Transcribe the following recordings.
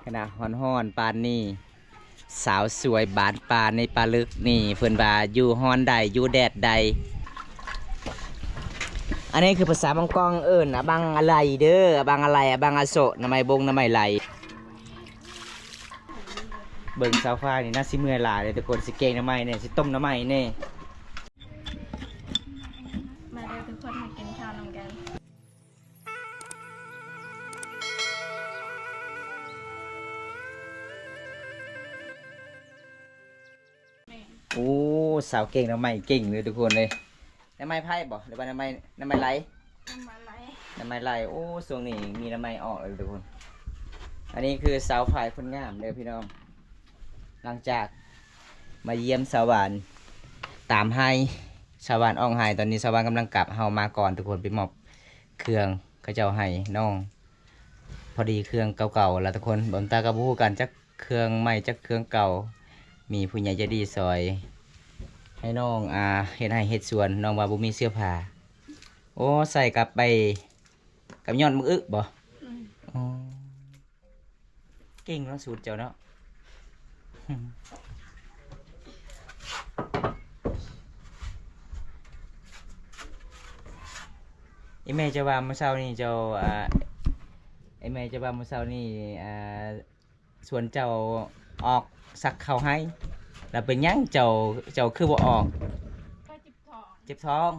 ຂະນະຮ້ອນໆປານນີ້ ສາວສວຍບານປານໃນປາລຶກນີ້ ເພິ່ນວ່າຢູ່ຮ້ອນໃດ ຢູ່ແດດໃດ. ອັນນີ້ຄືພາສາບາງກອງເອີ້ນອະບັງອະໄລເດີ ອະບັງອະໄລ ອະບັງອະໂສະ ໜໍ່ໄມ້ບົງ ໜໍ່ໄມ້ໄລ. ເບິ່ງສາວຝ້າຍນີ້ໜ້າຊິເມື່ອຍຫຼາຍເລີຍທຸກຄົນ ຊິແກງໜໍ່ໄມ້ແດ່ ຊິຕົ້ມໜໍ່ໄມ້ແດ່. ມາເດີທຸກຄົນ ມາກິນເຂົ້ານຳກັນ. ໂອ້ ສາວແກງໜໍ່ໄມ້ເກັ່ງເລີຍທຸກຄົນເລີຍ. ໜໍ່ໄມ້ໄຜ່ບໍ່ ຫຼືວ່າໜໍ່ໄມ້ ໜໍ່ໄມ້ໄລ? ໜໍ່ໄມ້ໄລ ໜໍ່ໄມ້ໄລ. ໂອ້ ຊ່ວງນີ້ມີໜໍ່ໄມ້ອອກເລີຍທຸກຄົນ. ອັນນີ້ຄືສາວຝ້າຍຄົນງາມເດີພີ່ນ້ອງ ຫຼັງຈາກມາຢ້ຽມສາວຫວານຕາມໄຮ່ ສາວຫວານອອກໄຮ່. ຕອນນີ້ສາວຫວານກຳລັງກັບ ເຮົາມາກ່ອນທຸກຄົນ ໄປມອບເຄື່ອງເຂົາເຈົ້າໃຫ້ນ້ອງ. ພໍດີເຄື່ອງເກົ່າໆລະທຸກຄົນ ເບິ່ງຕາກໍບໍ່ຮູ້ກັນຈັກເຄື່ອງໃໝ່ຈັກເຄື່ອງເກົ່າ. ມີຜູ້ໃຫຍ່ໃຈດີຊ່ອຍໃຫ້ນ້ອງ ອ່າ ເຮັດໄຮ່ເຮັດສວນ ນ້ອງວ່າບໍ່ມີເສື້ອຜ້າ. ໂອ້ ໃສ່ກັບໄປກັບຍອດໝາກອຶບໍ? ອືມ ອໍ ເກັ່ງເນາະສູດເຈົ້າເນາະ. ອີແມ່ເຈົ້າວ່າມື້ເຊົ້ານີ້ເຈົ້າ ອ່າ ອີແມ່ເຈົ້າວ່າມື້ເຊົ້ານີ້ ອ່າ ສວນເຈົ້າອອກສັກເຂົ້າໄຮ່ ແລ້ວເປັນຫຍັງເຈົ້າ ເຈົ້າຄືບໍ່ອອກ? ເຈັບທ້ອງ.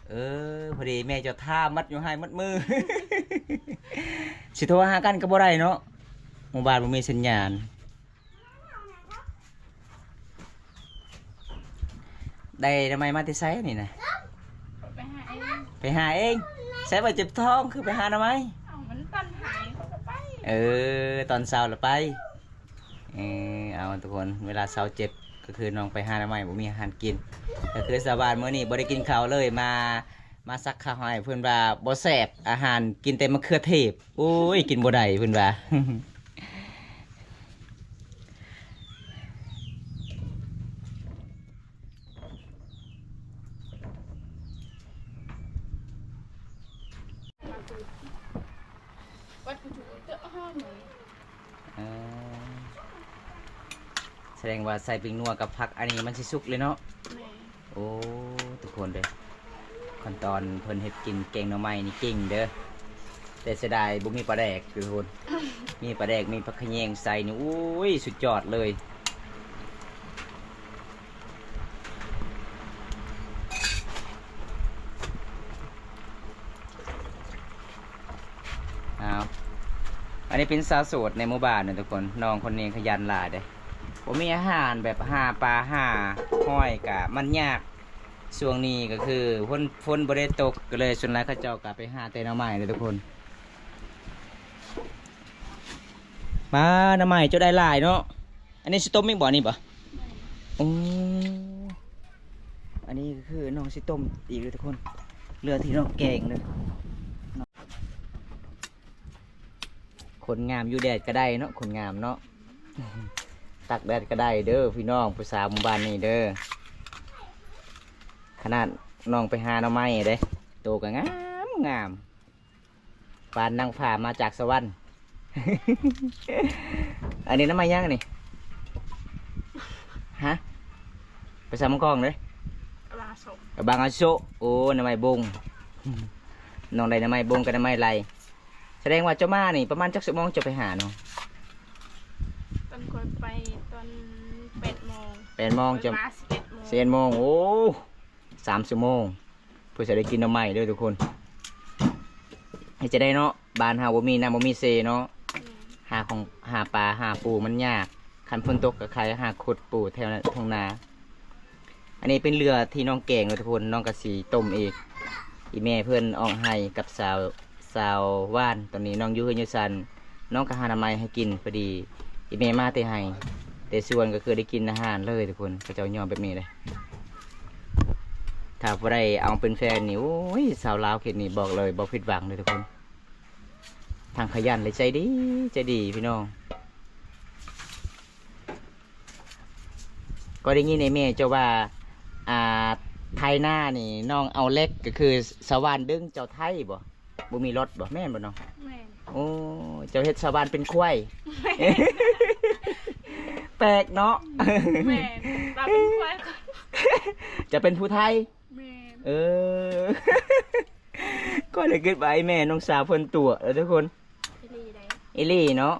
ເອີ ພໍດີແມ່ເຈົ້າຖ້າມັດຢູ່ໄຮ່ໝົດມື້ ຊິໂທຫາກັນກໍບໍ່ໄດ້ເນາະ ໝູ່ບ້ານບໍ່ມີສັນຍານ. ໄດ້ໜໍ່ໄມ້ມາແຕ່ໃສນີ້ນະ? ໄປຫາເອງ ໄປຫາເອງ. ໃສວ່າເຈັບທ້ອງ ຄືໄປຫາໜໍ່ໄມ້? ເອົາ ມັນຕອນຫາຍເຂົາກໍໄປ. ເອີ ຕອນເຊົາລະໄປ. ເອີ ເອົາທຸກຄົນ ເວລາເຊົາເຈັບ ກໍຄືນ້ອງໄປຫາໜໍ່ໄມ້ ບໍ່ມີອາຫານກິນ ກໍຄືຊາວບ້ານມື້ນີ້ບໍ່ໄດ້ກິນເຂົ້າເລີຍ ມາ ມາສັກເຂົ້າໃຫ້ ເພິ່ນວ່າບໍ່ແຊບອາຫານ ກິນແຕ່ມະເຂືອເທດ. ໂອ້ຍ ກິນບໍ່ໄດ້ເພິ່ນວ່າ. ເອີ ສະແດງວ່າໃສ່ແປ້ງນົວກັບຜັກອັນນີ້ມັນຊິສຸກເລີຍເນາະ. ແມ່ນ. ໂອ້ ທຸກຄົນເດີ ຂັ້ນຕອນເພິ່ນເຮັດກິນແກງໜໍ່ໄມ້ນີ້ເກັ່ງເດີ ແຕ່ເສຍດາຍບໍ່ມີປາແດກທຸກຄົນ ມີປາແດກ ມີຜັກຂະແຍງໃສ່ນີ້ ໂອ້ຍ ສຸດຍອດເລີຍ. ອ້າວ ອັນນີ້ເປັນສາວໂສດໃນໝູ່ບ້ານເນາະທຸກຄົນ. ນ້ອງຄົນນີ້ຂະຫຍັນຫຼາຍເດ້ ບໍ່ມີອາຫານແບບຫາປາຫາຫອຍກະມັນຍາກ. ຊ່ວງນີ້ກໍຄືຝົນ ຝົນບໍ່ໄດ້ຕົກ ກໍເລີຍສ່ວນຫຼາຍເຂົາເຈົ້າກໍໄປຫາແຕ່ໜໍ່ໄມ້ເດ້ທຸກຄົນ. ມາ ໜໍ່ໄມ້ເຈົ້າໄດ້ຫຼາຍເນາະ. ອັນນີ້ຊິຕົ້ມອີກບໍ່ ນີ້ບໍ່? ໂອ້ ອັນນີ້ກໍຄືນ້ອງຊິຕົ້ມອີກເດີທຸກຄົນ ເຫຼືອທີ່ນ້ອງແກງເດີ. ຄົນງາມຢູ່ແດດກໍໄດ້ເນາະ ຄົນງາມເນາະ ຕາກແດດກໍໄດ້ເດີພີ່ນ້ອງ ຜູ້ສາວໝູ່ບ້ານນີ້ເດີ. ຂະໜາດນ້ອງໄປຫາໜໍ່ໄມ້ເດ້ ໂຕກໍງາມ ງາມ ປານນາງຟ້າມາຈາກສະຫວັນ. ອັນນີ້ໜໍ່ໄມ້ຫຍັງອັນນີ້? ຮະ? ພາສາເມືອງກອງເດ້? ອາບາງອາໂສະ. ອາບາງອາໂສະ. ໂອ້ ໜໍ່ໄມ້ບົງ. ນ້ອງໄດ້ໜໍ່ໄມ້ບົງກັບໜໍ່ໄມ້ໄລ່. ສະແດງວ່າເຈົ້າມານີ້ປະມານຈັກຊົ່ວໂມງເຈົ້າໄປຫານ້ອງ? ຕອນຂ້ອຍໄປຕອນແປດໂມງ. ແປດໂມງ. ຂ້ອຍເຈົ້າມາສິບເອັດໂມງ. ສິບເອັດໂມງ. ໂອ້ ສາມຊົ່ວໂມງ ເພື່ອຈະໄດ້ກິນໜໍ່ໄມ້ເດີທຸກຄົນ. ເຮັດຈັ່ງໃດເນາະ ບ້ານເຮົາບໍ່ມີນ້ຳບໍ່ມີເຊເນາະ. ແມ່ນ. ຫາຂອງ ຫາປາຫາປູມັນຍາກ. ຄັນຝົນຕົກກໍໄຄຫາຂຸດປູແຖວທົ່ງນາ. ອັນນີ້ເປັນເຫຼືອທີ່ນ້ອງແກງເນາະທຸກຄົນ ນ້ອງກໍຊິຕົ້ມອີກ. ອີ່ແມ່ເພິ່ນອອກໄຮ່ກັບສາວ ສາວຫວານ. ຕອນນີ້ນ້ອງຢູ່ເຮືອນຢູ່ຊານ ນ້ອງກໍຫາໜໍ່ໄມ້ໃຫ້ກິນ. ພໍດີອີ່ແມ່ມາແຕ່ໄຮ່ແຕ່ສວນ ກໍຄືໄດ້ກິນອາຫານເລີຍທຸກຄົນ. ເຂົາເຈົ້າຍອມແບບນີ້ເດ້. ຖ້າຜູ້ໃດເອົາເປັນແຟນນີ້ ໂອ້ຍ ຊາວລາວເຂດນີ້ບອກເລີຍບໍ່ຜິດຫວັງເລີຍທຸກຄົນ. ທັງຂະຫຍັນ ແລະ ໃຈດີ ໃຈດີພີ່ນ້ອງ. ກໍໄດ້ຍິນໄອ້ແມ່ເຈົ້າວ່າ ອ່າ ໄຖນານີ້ນ້ອງເອົາເຫຼັກ ກໍຄືສະຫວ່ານດຶງເຈົ້າໄຖບໍ່? ບໍ່ມີລົດບໍ່? ແມ່ນບໍ່ນ້ອງ? ແມ່ນ. ໂອ້ ເຈົ້າເຮັດຊາວບ້ານເປັນຄວາຍ. ແມ່ນ. ແປກເນາະ. ແມ່ນ. ລາວເປັນຄວາຍ. ຈະເປັນຜູ້ໄທ. ແມ່ນ. ເອີ ຂ້ອຍລະຄິດວ່າໄອ້ແມ່ນ້ອງສາວເພິ່ນຕົວະເດີທຸກຄົນ. ອີ່ຫຼີໃດ໋. ອີ່ຫຼີເນາະ.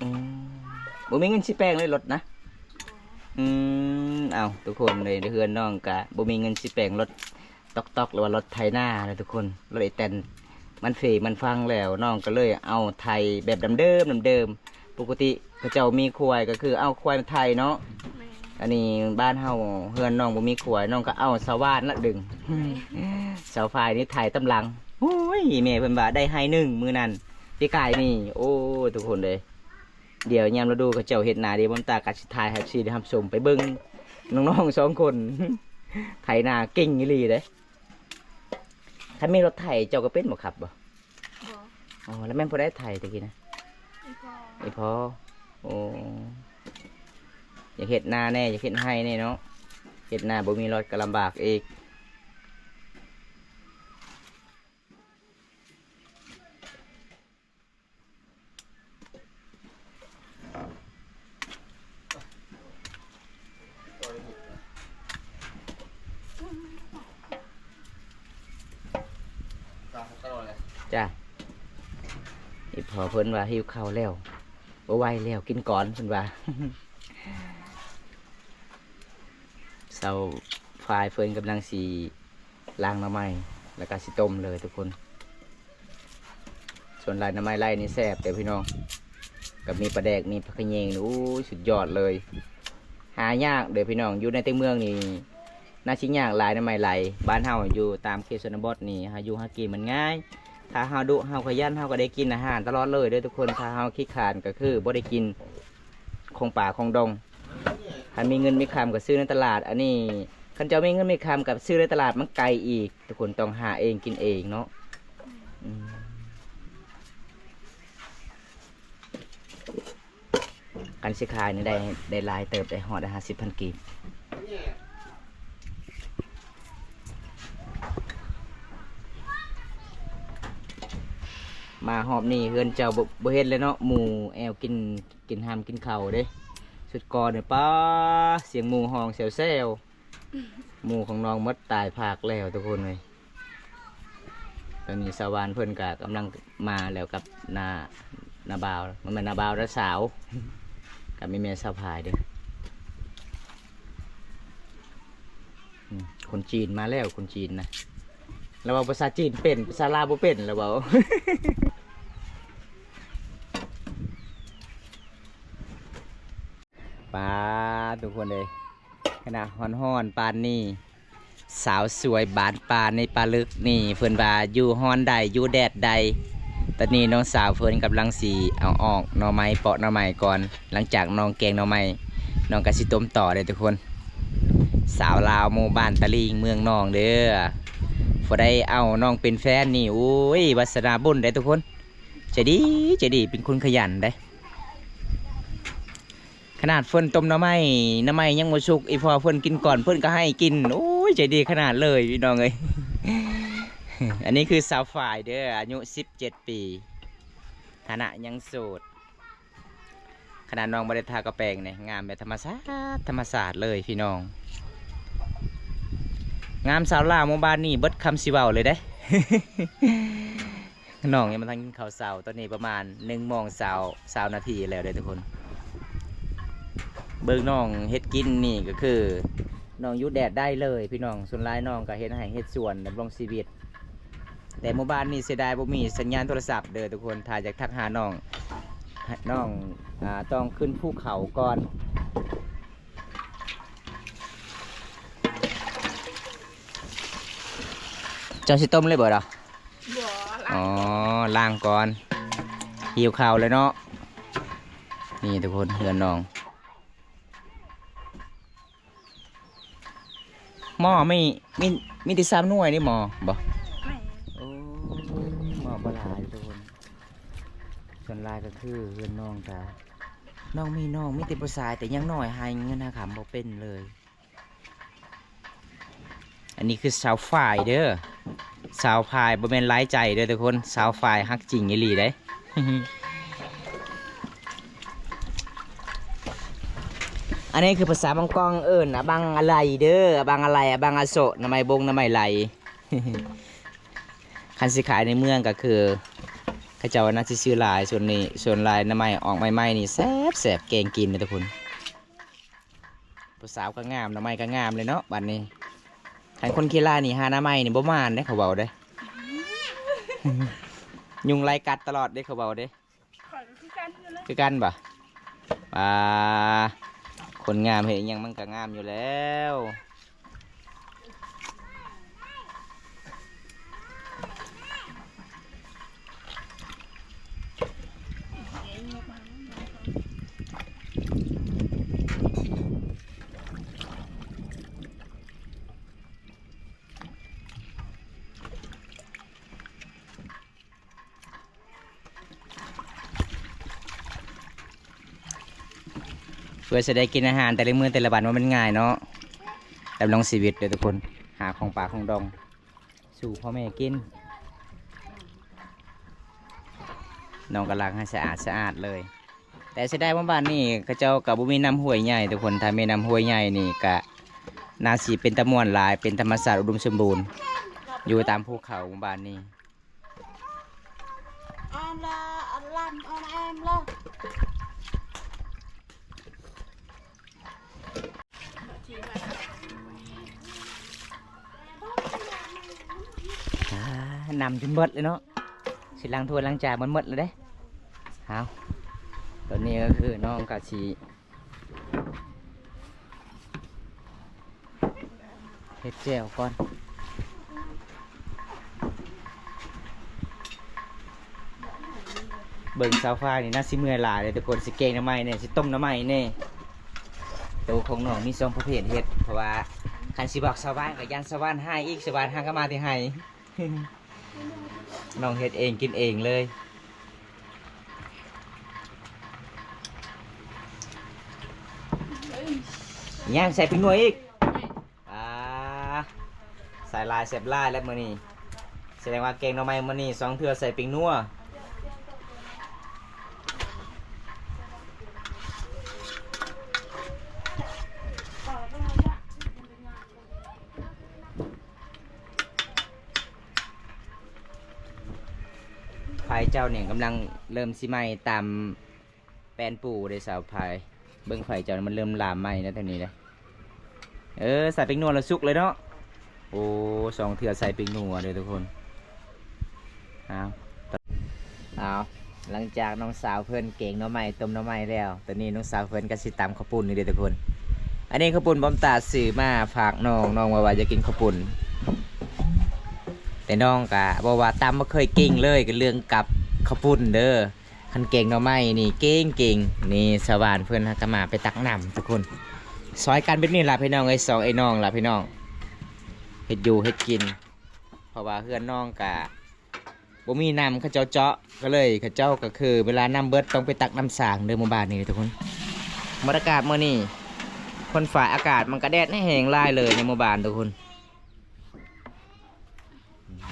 ອືມ ບໍ່ມີເງິນຊິແປງເລີຍລົດນະ. ອືມ ເອົ້າ ທຸກຄົນເລີຍ ເຮືອນນ້ອງກະບໍ່ມີເງິນຊິແປງລົດຕອກໆ ຫຼືວ່າລົດໄຖນາເດີທຸກຄົນ. ລົດໄອ້ແຕນມັນເຟມັນຟັງແລ້ວ ນ້ອງກໍເລີຍເອົາໄຖແບບດຳເດີມໆ. ປົກກະຕິເຂົາເຈົ້າມີຄວາຍກໍຄືເອົາຄວາຍມາໄຖເນາະ. ແມ່ນ. ອັນນີ້ບ້ານເຮົາ ເຮືອນນ້ອງບໍ່ມີຄວາຍ ນ້ອງກໍເອົາສາວຫວານລະດຶງ. ແມ່ນ. ສາວຝ້າຍນີ້ໄຖຕາມຫຼັງ. ໂອ້ຍ ແມ່ເພິ່ນວ່າໄດ້ໄຮ່ໜຶ່ງມື້ນັ້ນ ປີກາຍນີ້. ໂອ້ ທຸກຄົນເອີຍ ດຽວຍາມລະດູເຂົາເຈົ້າເຮັດນາດີ ບຸນຕາກໍຊິຖ່າຍໃຫ້ເອັຟຊີໄດ້ຮັບຊົມ ໄປເບິ່ງນ້ອງໆສອງຄົນ ໄຖນາເກັ່ງອີ່ຫຼີເດ້. ຄັນມີລົດໄຖເຈົ້າກໍເປັນບໍ່ ຂັບບໍ່? ບໍ່. ອໍ ແລ້ວແມ່ນຜູ້ໃດໄຖຕະກີ້ນະ? ອີ່ພໍ່. ອີ່ພໍ່. ໂອ້ ຢາກເຮັດນາແດ່ ຢາກເຮັດໄຮ່ແດ່ເນາະ. ເຮັດນາບໍ່ມີລົດກໍລຳບາກອີກ. ຈ້າ ອີ່ພໍ່ເພິ່ນວ່າຫິວເຂົ້າແລ້ວ ບໍ່ໄຫວແລ້ວ ກິນກ່ອນເພິ່ນວ່າ. ສາວຝ້າຍເພິ່ນກຳລັງຊິລ້າງໜໍ່ໄມ້ ແລ້ວກໍຊິຕົ້ມເລີຍທຸກຄົນ. ສ່ວນຫຼາຍໜໍ່ໄມ້ໄລ່ນີ້ແຊບເດີພີ່ນ້ອງ ກໍມີປາແດກ ມີຜັກຂະແຍງ ໂອ້ຍ ສຸດຍອດເລີຍ. ຫາຍາກເດີພີ່ນ້ອງ ຢູ່ໃນຕົວເມືອງນີ້ໜ້າຊິຍາກຫຼາຍໜໍ່ໄມ້ໄລ່. ບ້ານເຮົາຢູ່ຕາມເຂດຊົນນະບົດນີ້ ຫາຢູ່ຫາກິນມັນງ່າຍ. ຖ້າເຮົາດຸ ເຮົາຂະຫຍັນ ເຮົາກໍໄດ້ກິນອາຫານຕະຫຼອດເລີຍເດີທຸກຄົນ. ຖ້າເຮົາຂີ້ຄ້ານກໍຄືບໍ່ໄດ້ກິນ ຂອງປ່າຂອງດົງ. ຄັນມີເງິນມີຄຳກໍຊື້ໃນຕະຫຼາດ. ອັນນີ້ຄັນເຈົ້າມີເງິນມີຄຳກໍຊື້ໃນຕະຫຼາດ ມັນໄກອີກ. ທຸກຄົນຕ້ອງຫາເອງກິນເອງເນາະ. ອືມ ຄັນຊິຂາຍນີ້ໄດ້ ໄດ້ຫຼາຍເຕີບ ໄດ້ຮອດຫ້າສິບພັນກີບ. ມາຮອບນີ້ເຮືອນເຈົ້າບໍ່ ບໍ່ເຫັນເລີຍເນາະ ໝູ່ແອວກິນ ກິນຮ່ຳກິນເຂົ້າເດ້. ຊຸດກ່ອນນີ້ ປ້າ ສຽງໝູຮ້ອງແຊວໆ ໝູຂອງນ້ອງໝົດຕາຍພາກແລ້ວທຸກຄົນເອີຍ. ຕອນນີ້ສາວຫວານເພິ່ນກະກຳລັງມາແລ້ວກັບນ້າ ນ້າບ່າວ ມັນແມ່ນນ້າບ່າວ ນ້າສາວ ກັບແມ່ ແມ່ສາວພາຍເດ້. ອືມ ຄົນຈີນມາແລ້ວ ຄົນຈີນນະ ລາວເວົ້າພາສາຈີນເປັນ ພາສາລາວບໍ່ເປັນ ລາວເວົ້າ. ປາ ທຸກຄົນເອີຍ ຂະໜາດຮ້ອນໆປານນີ້ ສາວສວຍບານປານໃນປ່າເລິກນີ້ ເພິ່ນວ່າຢູ່ຮ້ອນໃດ ຢູ່ແດດໃດ. ຕອນນີ້ນ້ອງສາວເພິ່ນກຳລັງຊິເອົາອອກໜໍ່ໄມ້ ເປາະໜໍ່ໄມ້ກ່ອນ. ຫຼັງຈາກນ້ອງແກງໜໍ່ໄມ້ ນ້ອງກໍຊິຕົ້ມຕໍ່ເດີທຸກຄົນ. ສາວລາວໝູ່ບ້ານຕະລິງ ເມືອງໜອງເດີ. ຜູ້ໃດເອົານ້ອງເປັນແຟນນີ້ ໂອ້ຍ ວາສະໜາບຸນເດ້ທຸກຄົນ. ໃຈດີ ໃຈດີ ເປັນຄົນຂະຫຍັນເດ້. ຂະໜາດເພິ່ນຕົ້ມໜໍ່ໄມ້ ໜໍ່ໄມ້ຍັງບໍ່ສຸກ ອີ່ພໍ່ເພິ່ນກິນກ່ອນ ເພິ່ນກໍໃຫ້ກິນ. ໂອ້ຍ ໃຈດີຂະໜາດເລີຍພີ່ນ້ອງເອີຍ. ອັນນີ້ຄືສາວຝ້າຍເດີ ອາຍຸສິບເຈັດປີ ຖານະຍັງໂສດ. ຂະໜາດນ້ອງບໍ່ໄດ້ທາກະແປງນີ້ ງາມແບບທຳມະຊາດ ທຳມະຊາດເລີຍພີ່ນ້ອງ. ງາມສາວລາວໝູ່ບ້ານນີ້ເບິດຄຳຊິເວົ້າເລີຍເດ້. ນ້ອງຍັງບໍ່ທັນກິນເຂົ້າເຊົ້າ ຕອນນີ້ປະມານໜຶ່ງໂມງຊາວ ຊາວນາທີແລ້ວເດ້ທຸກຄົນ. ເບິ່ງນ້ອງເຮັດກິນນີ້ກໍຄື ນ້ອງຢູ່ແດດໄດ້ເລີຍພີ່ນ້ອງ. ສ່ວນຫຼາຍນ້ອງກໍເຮັດໄຮ່ເຮັດສວນດຳລົງຊີວິດ. ແຕ່ໝູ່ບ້ານນີ້ເສຍດາຍບໍ່ມີສັນຍານໂທລະສັບເດີທຸກຄົນ. ຖ້າຢາກທັກຫານ້ອງ ນ້ອງ ອາ ຕ້ອງຂຶ້ນພູເຂົາກ່ອນ. ເຈົ້າຊິຕົ້ມເລີຍບໍ່ລະ? ບໍ່ ລ້າງ ອໍ ລ້າງກ່ອນ. ຫິວເຂົ້າແລ້ວເນາະ. ນີ້ທຸກຄົນ ເຮືອນນ້ອງ ໝໍ້ມີ ມີ ມີແຕ່ສາມໜ່ວຍນີ້ໝໍ້ ບໍ່? ແມ່ນ. ໂອ້ ໝໍ້ບໍ່ຫຼາຍທຸກຄົນ. ສ່ວນຫຼາຍກໍຄືເຮືອນນ້ອງກະ ນ້ອງມີນ້ອງມີແຕ່ຜູ້ຊາຍ ແຕ່ຍັງນ້ອຍ ຫາເງິນຫາຄຳບໍ່ເປັນເລີຍ. ອັນນີ້ຄືສາວຝ້າຍເດີ. ສາວຝ້າຍບໍ່ແມ່ນຫຼາຍໃຈເດີ້ທຸກຄົນ, ສາວຝ້າຍຮັກຈິງອີ່ຫຼີເດ້. ອັນນີ້ຄືພາສາບາງກອງເອີ້ນອະບັງອະໄລເດີ້, ອະບັງອະໄລ, ອະບັງອະໂສະ, ໜໍ່ໄມ້ບົງ, ໜໍ່ໄມ້ໄຫຼ. ຄັນຊິຂາຍໃນເມືອງກໍຄືເຂົາເຈົ້າໜ້າຊິຊື້ຫຼາຍ. ສ່ວນນີ້ ສ່ວນຫຼາຍໜໍ່ໄມ້ອອກໃໝ່ໆນີ້ແຊບໆ ແກງກິນເດີ້ທຸກຄົນ. ຜູ້ສາວກໍງາມ, ໜໍ່ໄມ້ກໍງາມເລີຍເນາະບັດນີ້. ຄັນຄົນຂີ້ລ້ານີ້ຫາໜໍ່ໄມ້ນີ້ບໍ່ໝານເດ້ ເຂົາເວົ້າເດ້. ຍຸງໄລ່ກັດຕະຫຼອດເດ້ ເຂົາເວົ້າເດ້. ຂ້ອຍກໍຄືກັນຢູ່ເລີຍ. ຄືກັນບໍ່? ອ່າ ຄົນງາມເຮັດອີ່ຫຍັງມັນກໍງາມຢູ່ແລ້ວ. ເພື່ອຊິໄດ້ກິນອາຫານແຕ່ລະມື້ແຕ່ລະວັນ ບໍ່ແມ່ນງ່າຍເນາະ, ດຳລົງຊີວິດເດີ້ທຸກຄົນ. ຫາຂອງປ່າຂອງດອງສູ່ພໍ່ແມ່ກິນ. ນ້ອງກໍລ້າງໃຫ້ສະອາດສະອາດເລີຍ. ແຕ່ເສຍດາຍວ່າບ້ານນີ້ເຂົາເຈົ້າກໍບໍ່ມີນ້ຳຫ້ວຍໃຫຍ່ທຸກຄົນ, ຖ້າມີນ້ຳຫ້ວຍໃຫຍ່ນີ້ກະໜ້າຊິເປັນຕາມ່ວນຫຼາຍ, ເປັນທຳມະຊາດອຸດົມສົມບູນ ຢູ່ຕາມພູເຂົາບ້ານນີ້. ອ່າ ນ້ຳຈົນເບິດເລີຍເນາະ, ຊິລ້າງຖ້ວຍລ້າງຈານມັນເບິດແລ້ວເດ້. ເອົາ ຕອນນີ້ກໍຄືນ້ອງກໍຊິເຮັດແຈ່ວກ່ອນ. ເບິ່ງສາວຝ້າຍນີ້ໜ້າຊິເມື່ອຍຫຼາຍເດ້ທຸກຄົນ, ຊິແກງໜໍ່ໄມ້ແດ່ ຊິຕົ້ມໜໍ່ໄມ້ແດ່. ໂຕຂອງນ້ອງມີສອງປະເພດເຮັດ, ເພາະວ່າຄັນຊິບອກຊາວບ້ານກໍຢ້ານຊາວບ້ານຮ້າຍອີກ, ຊາວບ້ານຫາກໍມາແຕ່ໄຮ່. ນ້ອງເຮັດເອງກິນເອງເລີຍ. ຍັງໃສ່ແປ້ງນົວອີກ. ອ່າ ໃສ່ຫຼາຍແຊບຫຼາຍແລ້ວມື້ນີ້, ສະແດງວ່າແກງໜໍ່ໄມ້ມື້ນີ້ສອງເທື່ອໃສ່ແປ້ງນົວ. ໄຟເຈົ້ານີ້ກຳລັງເລີ່ມຊິໄໝ້ຕາມ ແປ້ນປູເດ້ສາວພາຍ, ເບິ່ງໄຟເຈົ້າມັນເລີ່ມລາມໄໝ້ແລ້ວແຖວນີ້ເດ້. ເອີ ໃສ່ແປ້ງນົວແລ້ວສຸກເລີຍເນາະ. ໂອ້ ສອງເທື່ອໃສ່ແປ້ງນົວເດີທຸກຄົນ. ອ້າວ ອ້າວ ຫຼັງຈາກນ້ອງສາວເພິ່ນແກງໜໍ່ໄມ້ ຕົ້ມໜໍ່ໄມ້ແລ້ວ, ຕອນນີ້ນ້ອງສາວເພິ່ນກໍຊິຕຳເຂົ້າປຸ້ນນີ້ເດ້ທຸກຄົນ. ອັນນີ້ເຂົ້າປຸ້ນບອມຕາຊື້ມາຝາກນ້ອງ, ນ້ອງວ່າ ວ່າຢາກກິນເຂົ້າປຸ້ນ, ແຕ່ນ້ອງກະເວົ້າວ່າຕຳບໍ່ເຄີຍເກັ່ງເລີຍ ກໍເລື່ອງກັບເຂົ້າປຸ້ນເດີ. ຄັນແກງໜໍ່ໄມ້ນີ້ເກັ່ງໆ. ນີ້ຊາວບ້ານເພິ່ນຫາກະມາໄປຕັກນ້ຳທຸກຄົນ, ຊ່ອຍກັນແບບນີ້ລະພີ່ນ້ອງເອີຍ, ສອງໄອ້ນ້ອງລະພີ່ນ້ອງ ເຮັດຢູ່ເຮັດກິນ. ເພາະວ່າເຮືອນນ້ອງກະບໍ່ມີນ້ຳເຂົາເຈົ້າເຈາະ, ກໍເລີຍເຂົາເຈົ້າກໍຄືເວລານ້ຳເບິດຕ້ອງໄປຕັກນ້ຳສາງເດີໝູ່ບ້ານນີ້ທຸກຄົນ. ບັນຍາກາດມື້ນີ້ ຝົນຟ້າອາກາດມັນກະແດດແຮງຫຼາຍເລີຍໃນໝູ່ບ້ານທຸກຄົນ.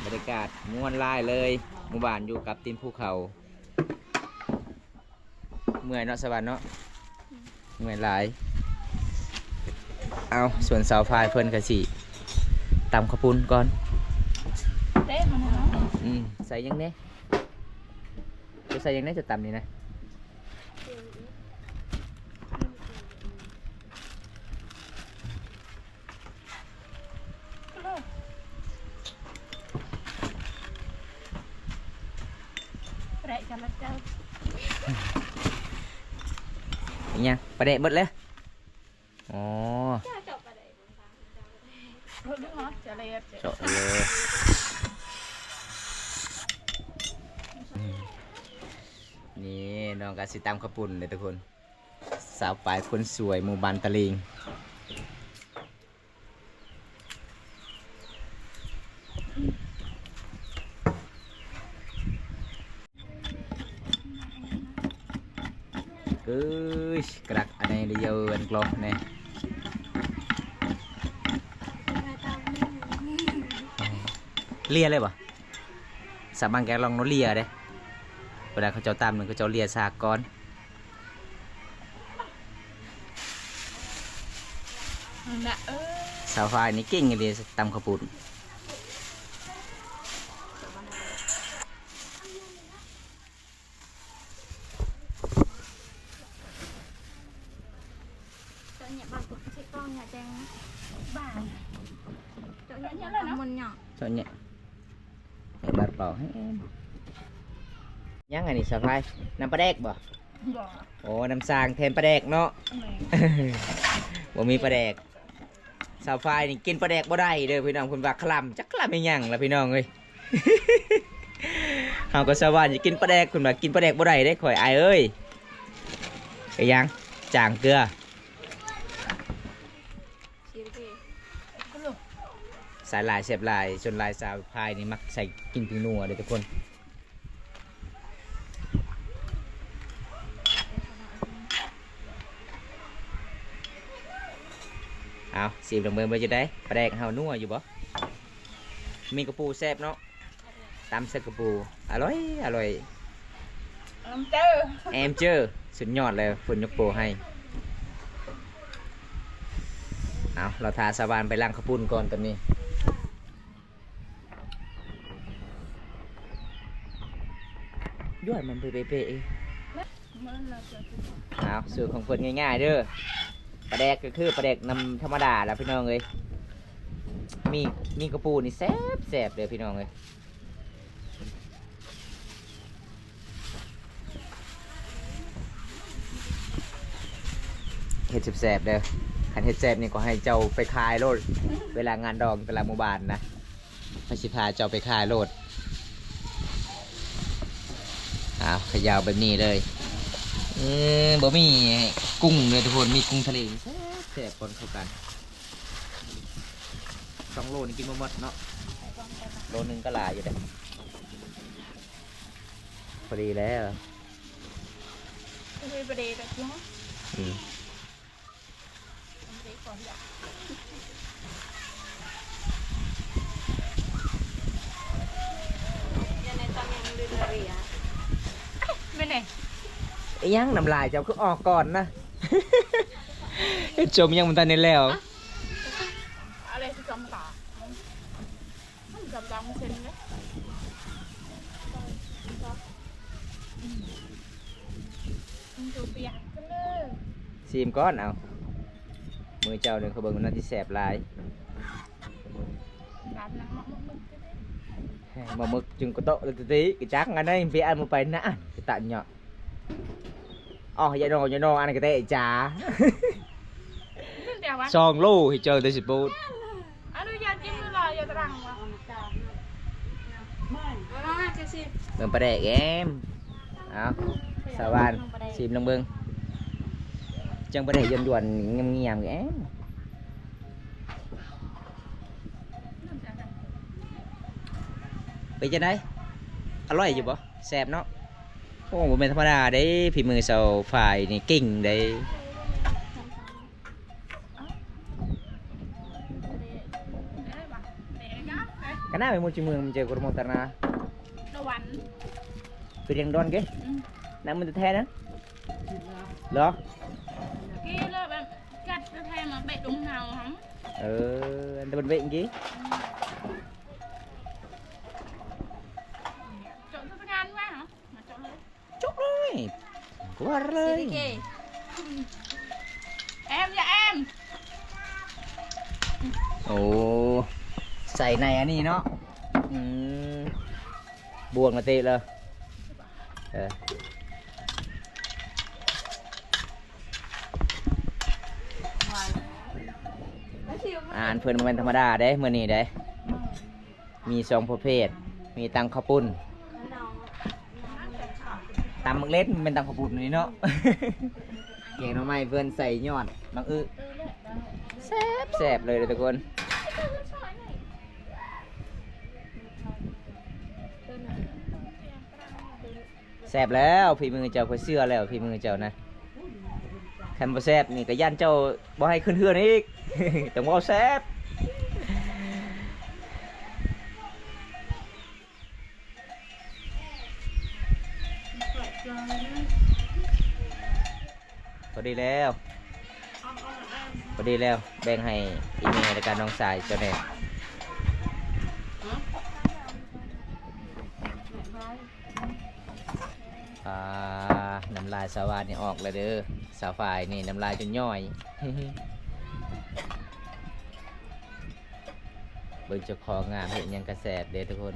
ບັນຍາກາດມ່ວນຫຼາຍເລີຍ, ໝູ່ບ້ານຢູ່ກັບຕີນພູເຂົາ. ເມື່ອຍເນາະສະຫວັນເນາະ, ເມື່ອຍຫຼາຍ. ເອົາ ສ່ວນສາວພາຍເພິ່ນກະຊິຕຳເຂົ້າປຸ້ນກ່ອນ. ເດ້ມັນເນາະ. ອືມ ໃສ່ຫຍັງແດ່? ຈະໃສ່ຫຍັງແດ່ ຈະຕຳນີ້ນະ? ປະແດກຈະລະເຈົ້າ ອີຫຍັງ? ປະແດກເບິດເລີຍ. ອໍ ເຈາະປະແດກ ເຈາະເລີຍ. ນີ້ນ້ອງກະຊິຕຳເຂົ້າປຸ້ນເດ້ທຸກຄົນ. ສາວປາຍຄົນສວຍ ໝູ່ບ້ານຕະລິງ. ເອີຍ ກະລັກອັນໃດລະເຢີ ອັນກລອກແນ່. ເລຍເລີຍບໍ່? ສາວບັງແກງລອງໂນເລຍເດ້. ເວລາເຂົາເຈົ້າຕຳນີ້ ເຂົາເຈົ້າເລຍສາກກ່ອນ. ນັ້ນແຫຼະ ເອີ ສາວຝ້າຍນີ້ເກັ່ງອີ່ຫຼີ ຕຳເຂົ້າປຸ້ນ. ເຈົ້າເນຍບາງຄົນຊິຕ້ອງເນຍແຈ້ງບາງ ເຈົ້າເນຍບາງຄົນເນາະ ເຈົ້າເນຍໃຫ້ບາດເປົ່າໃຫ້ແອມ. ຍັງອັນນີ້ສາວພາຍ ນ້ຳປາແດກບໍ່? ບໍ່. ໂອ້ ນ້ຳສ້າງແທນປາແດກເນາະ. ແມ່ນ. ບໍ່ມີປາແດກ. ສາວຝ້າຍນີ້ກິນປາແດກບໍ່ໄດ້ເດີພີ່ນ້ອງ ເພິ່ນວ່າຄະລຳ ຈັກຄະລຳອີ່ຫຍັງລະພີ່ນ້ອງເອີຍ. ເຮົາກໍສາວຫວານຊິກິນປາແດກ ເພິ່ນວ່າກິນປາແດກບໍ່ໄດ້ເດ້ ຂ້ອຍອາຍເອີຍ. ເປັນຫຍັງ? ຈາງເກືອ. ໃສ່ຫຼາຍແຊບຫຼາຍ ສ່ວນຫຼາຍສາວຝ້າຍນີ້ມັກໃສ່ກິ່ນຜິງນົວເດີທຸກຄົນ. ເອົາ ຊີມລອງເບິ່ງວ່າຈັ່ງໃດ ປາແດກເຮົານົວຢູ່ບໍ່? ມີກະປູແຊບເນາະ ຕຳໃສ່ກະປູ ອະລ່ອຍ ອະລ່ອຍ. ແອມເຈີ ແອມເຈີ ສຸດຍອດເລີຍ ເພິ່ນຍົກໂປ້ໃຫ້. ເອົາ ລໍຖ້າສາວຫວານໄປລ້າງເຂົ້າປຸ້ນກ່ອນຕອນນີ້. ດ້ວຍມັນເປະໆ ເອີ ເອົາ ສູດຂອງເພິ່ນງ່າຍໆເດີ. ປາແດກກໍຄືປາແດກນ້ຳທຳມະດາລະພີ່ນ້ອງເອີຍ. ມີ ມີກະປູນີ້ແຊບໆເດີພີ່ນ້ອງເອີຍ. ເຮັດແຊບໆເດີ. ຄັນເຮັດແຊບນີ້ກໍໃຫ້ເຈົ້າໄປຂາຍໂລດ ເວລາງານດອງແຕ່ລະໝູ່ບ້ານນະ ຂ້ອຍຊິພາເຈົ້າໄປຂາຍໂລດ. ອ້າວ ຂະເຍົາແບບນີ້ເລີຍ. ເອີ ບໍ່ມີກຸ້ງເດີທຸກຄົນ ມີກຸ້ງທະເລແຊບໆ ປົນເຂົ້າກັນ. ສອງໂລນີ້ກິນບໍ່ໝົດເນາະ ໂລໜຶ່ງກໍຫຼາຍຢູ່ເດ້. ພໍດີແລ້ວ ພໍດີແລ້ວ. ອືມ ແມ່ນແຫຼະ. ອີຫຍັງ ນ້ຳລາຍເຈົ້າຄືອອກກ່ອນນະ? ເຮັດຊົມຍັງບໍ່ທັນໄດ້ແລ້ວ. ຊີມກ່ອນ ເອົາ ມືເຈົ້ານີ້ ຂ້ອຍເບິ່ງໜ້າຊິແຊບຫຼາຍ. ໝາໝຶກຈຶ່ງກະໂຕະ ກະຈັກອັນໃດ ເປອັນບໍ່ໄປນະ ກະຕະເນາະ. ອໍ ຢ່ານອ ຢ່ານອ ອັນກະແຕະຈາ ສອງໂລ ໃຫ້ເຈົ້າໄດ້ຊິໂປດ. ອະນຸຍາດກິນມື້ລະຢ່າຕະລັງວ່າ ເບິ່ງປາແດກແອມ. ເອົາ ສາວຫວານ ຊີມລອງເບິ່ງ ຈັ່ງປາແດກຢວນໆ ງຽມໆ ແອມ. ເປັນຈັ່ງໃດ? ອະລ່ອຍຢູ່ບໍ່? ແຊບເນາະ. ໂອ້ ບໍ່ແມ່ນທຳມະດາເດ້ ຝີມືສາວຝ້າຍນີ້ເກັ່ງເດ້. ກະໜ້າໄປໝົດຊິເມືອງ ມັນເຈີກະໂຣໂມຕະນາ ລະວັນ ໄປຮຽນດອນເກ. ອືມ ນຳມັນແທ້ໆ ນະ ເຫຼືອ ກີລະແບບ ກັດແທ້ໆ ມາເບະດົງເນົາຫັ້ນ. ເອີ ອັນຕະບັນເບະກີ ອືມ ເຈາະສະຖານວ່າ ມາເຈາະເລີຍ ຈົບເລີຍ ກວາດເລີຍ. ແອມ ຢ່າແອມ. ໂອ້ ໃສ່ໃນອັນນີ້ເນາະ. ອືມ ບວກມາຕິເລີຍ. ເອີ ອາຫານເພິ່ນບໍ່ແມ່ນທຳມະດາເດ້ ມື້ນີ້ເດ້. ມີສອງປະເພດ ມີຕຳເຂົ້າປຸ້ນ ຕຳໝາກເລັດ ແມ່ນຕຳເຂົ້າປຸ້ນນີ້ເນາະ. ແກງໜໍ່ໄມ້ເພິ່ນໃສ່ຍອດໝາກອຶ ແຊບໆ ເລີຍທຸກຄົນ. ແຊບແລ້ວ ຝີມືເຈົ້າ ຂ້ອຍເຊື່ອແລ້ວ ຝີມືເຈົ້ານະ. ຄັນບໍ່ແຊບນີ້ກໍຢ້ານເຈົ້າບໍ່ໃຫ້ຂຶ້ນເຮືອນອີກ ຕ້ອງເວົ້າແຊບ. ພໍດີແລ້ວ ພໍດີແລ້ວ ແບ່ງໃຫ້ອີ່ແມ່ ແລ້ວກະນ້ອງຊາຍເຈົ້າແດ່. ອ່າ ນ້ຳລາຍສາວຫວານນີ້ອອກແລ້ວເດີ ສາວຝ້າຍນີ້ນ້ຳລາຍຈົນຍ້ອຍ. ເບິ່ງເຈົ້າຂອງງາມເຮັດຫຍັງກະແຊບເດ້ທຸກຄົນ.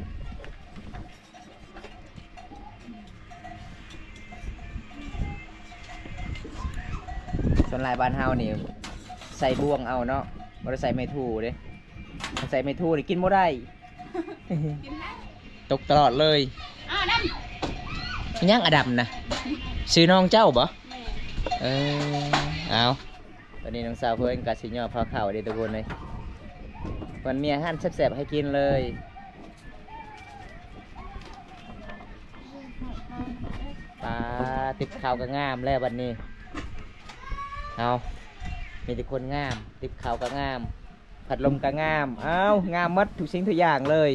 ສ່ວນຫຼາຍບ້ານເຮົານີ້ໃສ່ບ່ວງເອົາເນາະ ບໍ່ໄດ້ໃສ່ໄມ້ຖູເດ້ ຄັນໃສ່ໄມ້ຖູນີ້ກິນບໍ່ໄດ້ ກິນໄດ້ ຕົກຕະຫຼອດເລີຍ. ອ້າວ ດຳ ຫຍັງອາດຳນະ ຊື່ນ້ອງເຈົ້າບໍ່? ແມ່ນ ເອີ ເອົາ ຕອນນີ້ນ້ອງສາວເພິ່ນກະຊິຍໍພາເຂົ້າເດ້ທຸກຄົນເອີຍ ເພິ່ນມີອາຫານແຊບໆໃຫ້ກິນເລີຍ. ປາ ຕິບເຂົ້າກະງາມແລ້ວບັດນີ້ ເອົາ ມີແຕ່ຄົນງາມ ຕິບເຂົ້າກະງາມ ພັດລົມກະງາມ ເອົາ ງາມໝົດທຸກສິ່ງທຸກຢ່າງເລີຍ.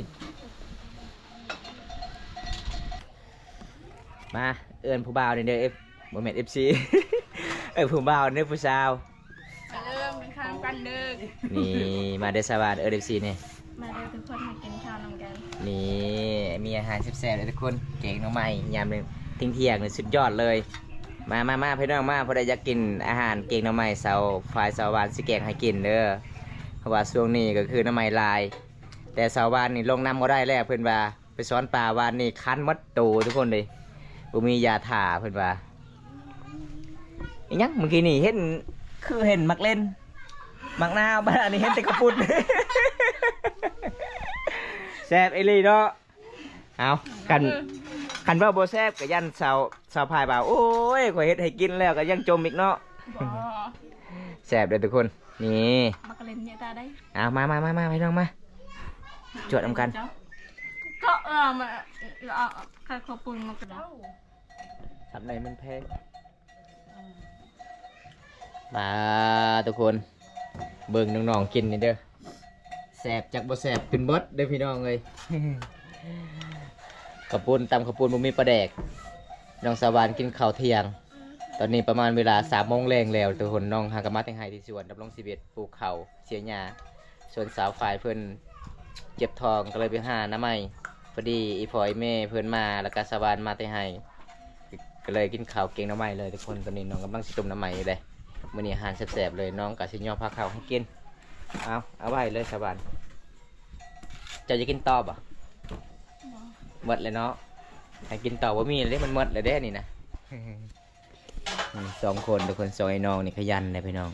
ມາ ເອີ້ນຜູ້ບ່າວນີ້ເດີ ເອັຟ ບໍ່ແມ່ນ ເອັຟຊີ ເອີ້ນຜູ້ບ່າວເດີ ຜູ້ສາວ ມາເດີ ກິນເຂົ້ານຳກັນເດີ. ນີ້ ມາເດີສາວຫວານ ເອີ້ນ ເອັຟຊີ ນີ້ ມາເດີທຸກຄົນ ມາກິນເຂົ້ານຳກັນ. ນີ້ ມີອາຫານແຊບໆເດີທຸກຄົນ ແກງໜໍ່ໄມ້ຍາມທ່ຽງໆນີ້ສຸດຍອດເລີຍ. ມາ ມາ ມາ ພີ່ນ້ອງມາ ຜູ້ໃດຢາກກິນອາຫານແກງໜໍ່ໄມ້ ສາວຝ້າຍສາວຫວານຊິແກງໃຫ້ກິນເດີ ເພາະວ່າຊ່ວງນີ້ກະຄືໜໍ່ໄມ້ຫຼາຍ ແຕ່ສາວຫວານນີ້ລົງນຳບໍ່ໄດ້ແລ້ວ ເພິ່ນວ່າ ໄປຊ້ອນປາວານນີ້ຄັນໝົດໂຕທຸກຄົນເດ້ ບໍ່ມີຢາທາເພິ່ນວ່າ. ອີຫຍັງມື້ກີ້ນີ້ເຫັນ ຄືເຫັນໝາກເລັ່ນ ໝາກນາວ ບາດນີ້ເຫັນແຕ່ເຂົ້າປຸ້ນ ແຊບອີ່ຫຼີເນາະ. ເອົາ ຄັນ ຄັນເວົ້າບໍ່ແຊບກະຢ້ານສາວ ສາວພາຍວ່າ ໂອ້ຍ ຂ້ອຍເຮັດໃຫ້ກິນແລ້ວກະຍັງຈົ່ມອີກເນາະ. ບໍ່ ແຊບເດີທຸກຄົນ. ນີ້ ໝາກເລັ່ນເຍອະຕາໄດ໋. ເອົາ ມາ ມາ ມາ ມາ ພີ່ນ້ອງມາ ຈວດນຳກັນ. ເຈາະ ເອີ ມາ ເອົາ ເອົາ ເອົາປຸ້ນມາກະດາ ທຳໃດມັນແພງ. ມາທຸກຄົນ ເບິ່ງນ້ອງໆກິນນີ້ເດີ ແຊບຈັກບໍ່ແຊບ ກິນເບິດເດີພີ່ນ້ອງເອີຍ. ເຂົ້າປຸ້ນ ຕຳເຂົ້າປຸ້ນ ບໍ່ມີປາແດກ. ນ້ອງສາວຫວານກິນເຂົ້າທ່ຽງ ຕອນນີ້ປະມານເວລາສາມໂມງແລງແລ້ວທຸກຄົນ. ນ້ອງຫາກະມາແຕ່ໄຮ່ແຕ່ສວນ ດຳລົງຊີວິດ ປູກເຂົ້າ ເສຍຫຍ້າ ສ່ວນສາວຝ້າຍເພິ່ນເຈັບທ້ອງ ກະເລີຍໄປຫາໜໍ່ໄມ້. ພໍດີອີ່ພໍ່ອີ່ແມ່ເພິ່ນມາ ແລ້ວກະສາວຫວານມາແຕ່ໄຮ່ ກະເລີຍກິນເຂົ້າແກງໜໍ່ໄມ້ເລີຍທຸກຄົນ. ຕອນນີ້ນ້ອງກຳລັງຊິຕົ້ມໜໍ່ໄມ້ຢູ່ເດ້ ມື້ນີ້ອາຫານແຊບໆເລີຍ. ນ້ອງກະຊິຍໍພາເຂົ້າໃຫ້ກິນ. ເອົາ ເອົາໄວ້ເລີຍສາວຫວານ. ເຈົ້າຢາກກິນຕໍ່ບໍ່? ບໍ່ ໝົດແລ້ວເນາະ ໃຫ້ກິນຕໍ່ບໍ່ມີແລ້ວເດ້ ມັນໝົດແລ້ວເດ້ນີ້ນະ. ອືມ ສອງຄົນທຸກຄົນ ສອງໄອ້ນ້ອງນີ້ຂະຫຍັນເດ້ພີ່ນ້ອງ.